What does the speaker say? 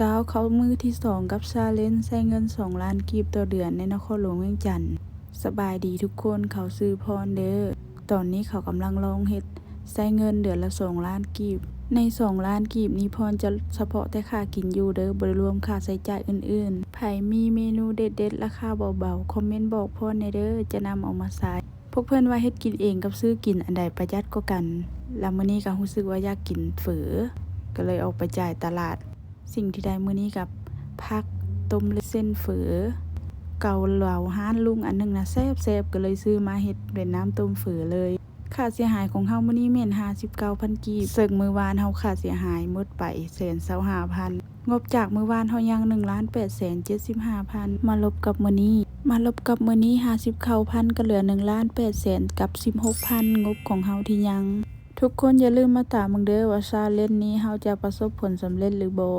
ກ້າວເຂົ້າມື້ທີສອງກັບ challenge ໃຊ້ເງິນສອງລ້ານກີບຕໍ່ເດືອນໃນນະຄອນຫຼວງວຽງຈັນ. ສະບາຍດີທຸກຄົນ, ເຂົາຊື່ພອນເດີ. ຕອນນີ້ເຂົາກຳລັງລອງເຮັດໃຊ້ເງິນເດືອນລະສອງລ້ານກີບ. ໃນສອງລ້ານກີບນີ້ ພອນຈະສະເພາະແຕ່ຄ່າກິນຢູ່ເດີ, ບໍ່ໄດ້ລວມຄ່າໃຊ້ຈ່າຍອື່ນໆ. ໃຜມີເມນູເດັດໆ ລາຄາເບົາໆ ຄອມເມັນບອກພອນແດ່ເດີ, ຈະນຳເອົາມາໃຊ້. ພວກເພິ່ນວ່າເຮັດກິນເອງກັບຊື້ກິນ ອັນໃດປະຢັດກວ່າກັນ? ລະມື້ນີ້ກໍຮູ້ສຶກວ່າຢາກກິນເຝີ, ກໍເລີຍອອກໄປຈ່າຍຕະຫຼາດ. ສິ່ງທີ່ໄດ້ມື້ນີ້ກັບຜັກຕົ້ມເສັ້ນເຝີ, ເກົາເລົາຮ້ານລຸງອັນໜຶ່ງນະແຊບໆ, ກໍເລີຍຊື້ມາເຮັດເປັນນ້ຳຕົ້ມເຝີເລີຍ. ຄ່າເສຍຫາຍຂອງເຮົາມື້ນີ້ແມ່ນຫ້າສິບເກົ້າພັນກີບ, ເຊິ່ງມື້ວານເຮົາຄ່າເສຍຫາຍໝົດໄປແສນຊາວຫ້າພັນ. ງົບຈາກມື້ວານເຮົາຍັງໜຶ່ງລ້ານແປດແສນເຈັດສິບຫ້າພັນ ມາລົບກັບມື້ນີ້, ມາລົບກັບມື້ນີ້ຫ້າສິບເກົ້າພັນ ກໍເຫຼືອໜຶ່ງລ້ານແປດແສນກັບສິບຫົກພັນ ງົບຂອງເຮົາທີ່ຍັງ. ທຸກຄົນຢ່າລືມມາຕາມເບິ່ງເດີວ່າ challenge ນີ້ເຮົາຈະປະສົບຜົນສຳເລັດຫຼືບໍ່.